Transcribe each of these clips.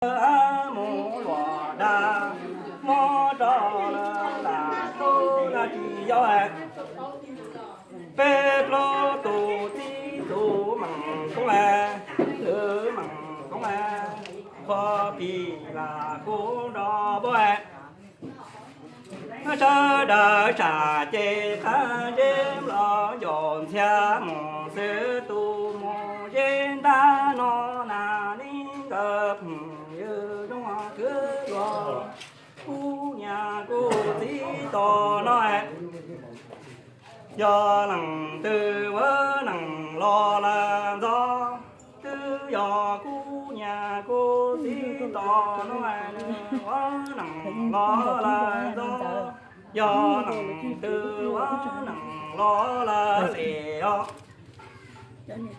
Mus luam dag mob rau lawm lam tub lam tsis yau. Peb plaub tus txib tus meem koob, lwm meem koob, qhov pis lam kub nrog npua. Sawv daws tsam ces qab ntseb los ncaus ntxhias mus xwb, tus mus zeb ntab no nas li nkawd phooj ywg zoo kwv yuav kuv niam kuv txiv tos no. Yog leej twg ua neej los lawm ntxov, twb yog kuv niam kuv txiv tos no, nws ua neej los lawm ntxov. Yog leej twg ua neej los lawm li os,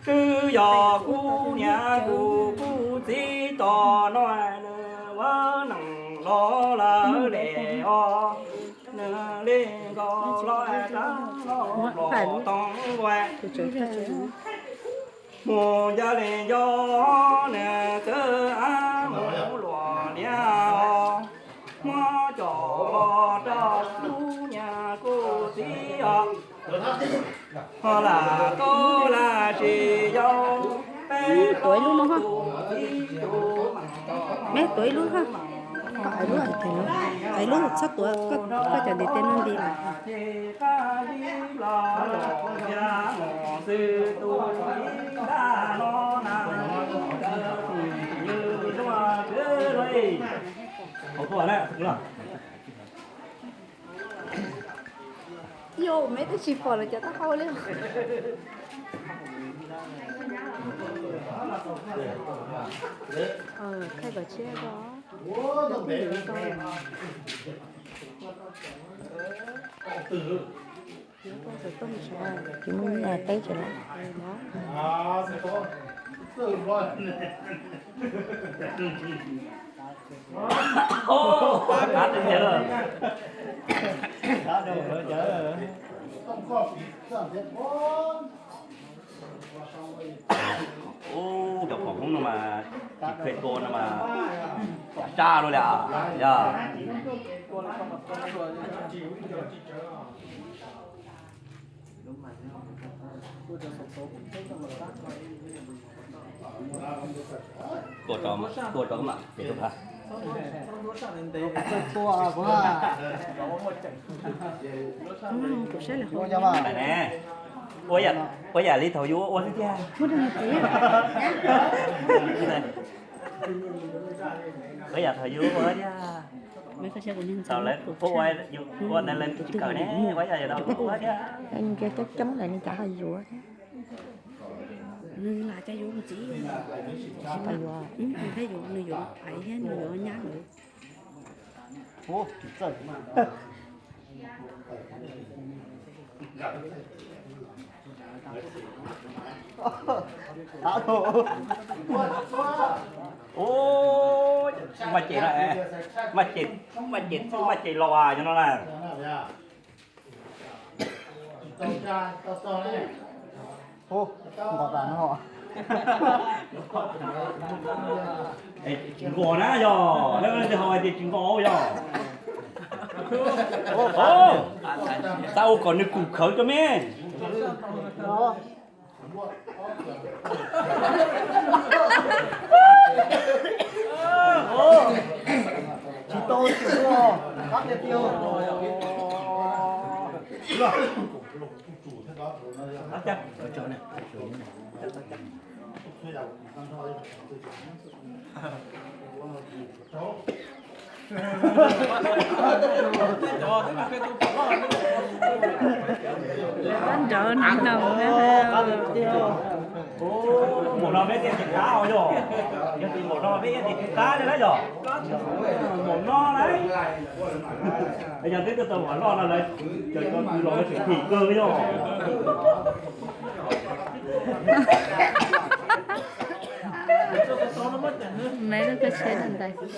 twb yog kuv niam kuv kuv txiv tos no, nws ua neej los lawm li os. Nws li nkaus los rab los plos too nkuav. Mus ncaws li nco nws twb mus luam liab os, muab coj los rau kuv niam kuv txiv os. Ho lam tub lam tsis yau, peb tuav ib lub no, me tuav ib lub, kom ib lub, ib lub txhob tuav, koj cov ntiv tes no nti lawm. Yog me twb tsis pom lawv cov taub hau li. Khaij kom tshiab ko. Tsis muaj teb tsis lawm. Ub, cov phom Hmoob no mas tsis kheev tua no mas sab sab lawm yog. Tua rau, tua rau mam ces rau qab. Ua yam li thaum yus ua xwb tiag. Ua yam thaum yus ua tiag. Thaum lawv ua, yus ua ntawd lawv tsis kawm ne, ua yam thaum yus ua tiag. Coob coob lawm nws cas ho yuav thiab. Nws lam cas yuav mus txiv. Nws yuav, nws yuav pais thiab nws yuav nyab lawm. Maj ces, maj ces, maj ces los as cov no na. Tsis nqos na yog, leej twg ho hais tias tsis nqos yog. Xav ua kom nws kum khawv rau me. Tsis tau, tsis tau, qab tiag tiag. Nrawd nws no. Npaum no peb thiaj tsis qab os yog. Yog tias npaum no peb thiaj tsis qab li na yog. Npaum no lauj. Yog twb tuaj tau vam loj no lawv cov cov kwv los tseem phim kawg yog. Tom ntej cas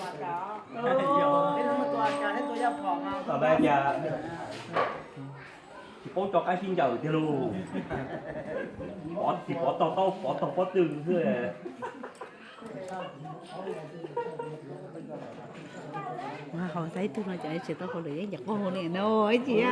tsis paub tso qaib sib ncaws tiag lauj. Pov tsis pov tog taub pov tog pob tw xwb. Haus tau ib tug no ces tsis tau haus lawm, yeej cov quaj li no ib tsis.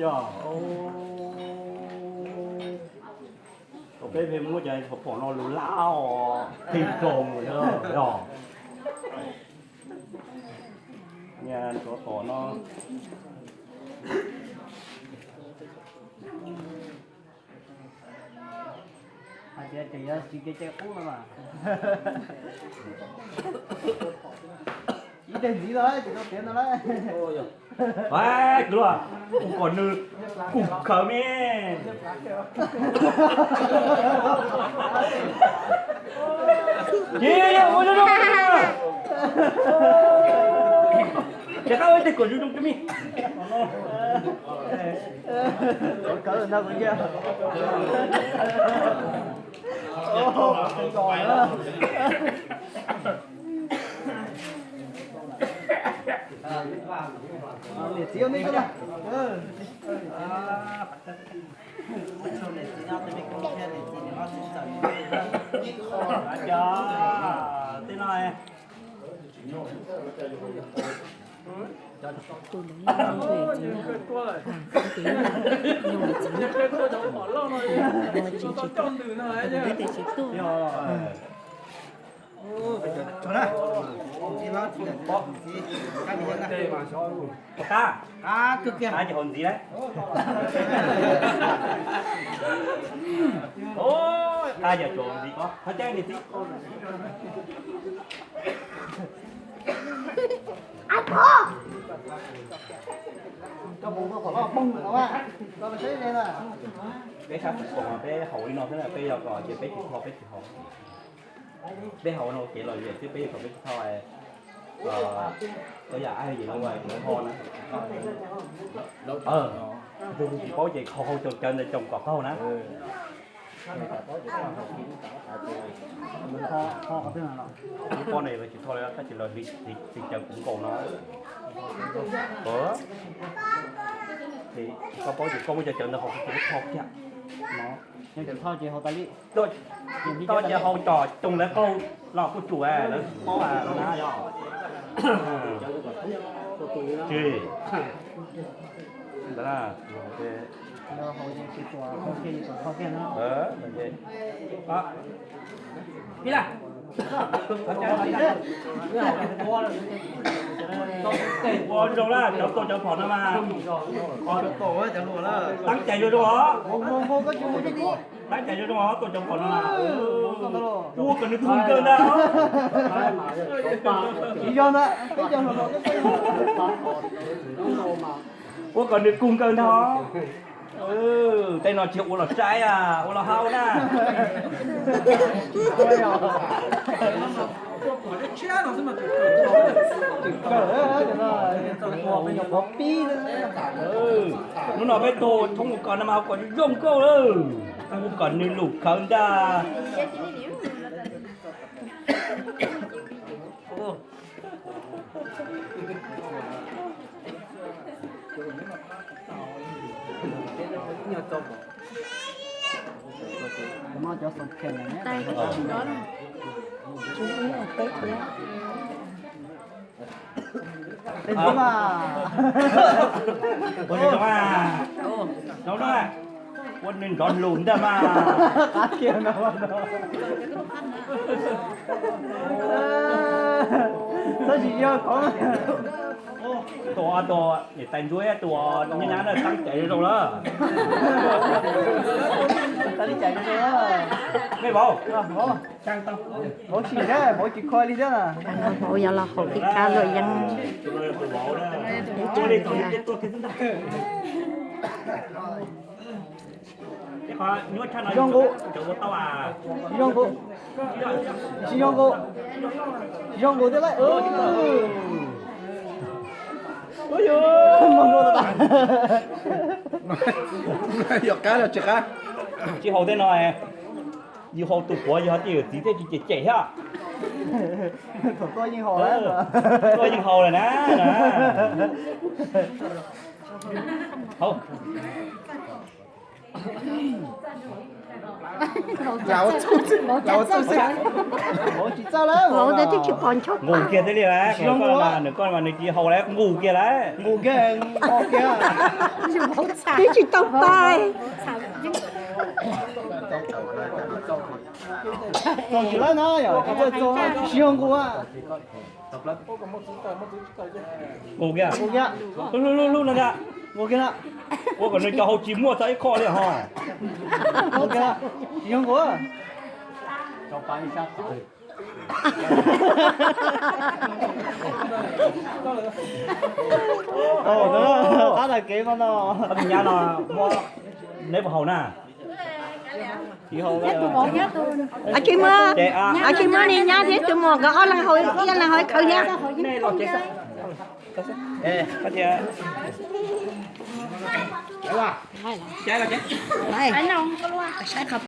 Yog, peb pheej muab cov pom no lus lab os, pheej raug yog. Nyaj tsov tom no. Hais tias tseem yog tsis kev cai qub no mas. Ib teg ntxiv no ces tau tiav no lawm. Kwv Luag, ua kom nws kub khawv me. Ces yog ua zoo zoo, ces qab ua teg kom zoo zoo me. Niam txiv ua nej tuaj na. Tej no. Tus ntawd yog tus yawm txiv na, tus yog tus yawm txiv na, tus ntawd tsis tuaj, tus ntawd tsis tuaj. Qab, qab ces haus ntxiv lawm. Qab yog tsuas ntxiv ko, qhov cai niam txiv. Peb sab peb haus li no xwb na, peb yog kom ces peb tsis tho peb tsis haus. Peb haus no ua kev lom zem xwb, peb yog kom peb tsis tho. Ua yam ab yim no ua tsis tho na. Tus twg tsis paub ces haus haus cov cawv ntawd coj kom qaug na. Lub pob no lawv tsis tho li, tab sis lawv hliv cawv kuv nkaus no. Koj paub ces koj muab cov cawv ntawd haus kuv tho kiag. Tho ces haus tas li. Tho ces haus cov coob lawv qaug los kuj tsum lawv paub na yog. Tsis ntawd na. Ua zoo na, cov tuaj cov phom no mas. Teeb cai zoo zoo os. Teeb cai zoo zoo os, tuaj cov phom no mas. Ua kom nws kub nkawg ntag. Ua kom nws kub nkawg ntag. Tej no tsis ua los saib, ua los haus na. Hnub no peb tuaj thoob mus kom no mas ua kom zoo nkauj lawm. Ua kom nws lus khawv ntag. Ua zoo na, ua nws nrov lus ntag mas. Tab sis yog qhov tus, tus niam tais ntsuab tus nyab nyab na tab caiv zoo zoo lawm. Tab caiv zoo zoo lawm. Mej vauv, vauv tsis thiab, vauv tsis kho li thiab. Vauv yog los haus ib kab luam yeeb. Zoo nqus, zoo nqus, tsis zoo nqus, tsis zoo nqus thiab lauj. Yog qab los tsis qab. Tsis haus tej no, yus haus tus puav yog tej yawm txiv thiaj tsis cem cem thiab. Thaum tuaj yeej haus lawm, tuaj yeej haus lawm na. Haus. Vauv twb tsis pom ncho. Nqus kiag thiaj li lawm, nws koj mas nws tsis haus lawm, nqus kiag lawm. Nqus kiag, nqus kiag. Twb tsis tau pai. Txaus tsis lawm na, yog tsis txaus tsis zoo nqus. Nqus kiag, nqus kiag, hlub hlub hlub no kiag. Nqus kiag na. Ua kom nws cov hau tsis muaj txog ib qho li ho. Nqus kiag, tsis zoo nqus. Qab tag kev ko no. Nyab no, neb puas haus na? Tsis muaj, tsis muaj, niag nyab thiab tus muam nkawd ob leeg haus, ib leeg haus ib khawv thiab.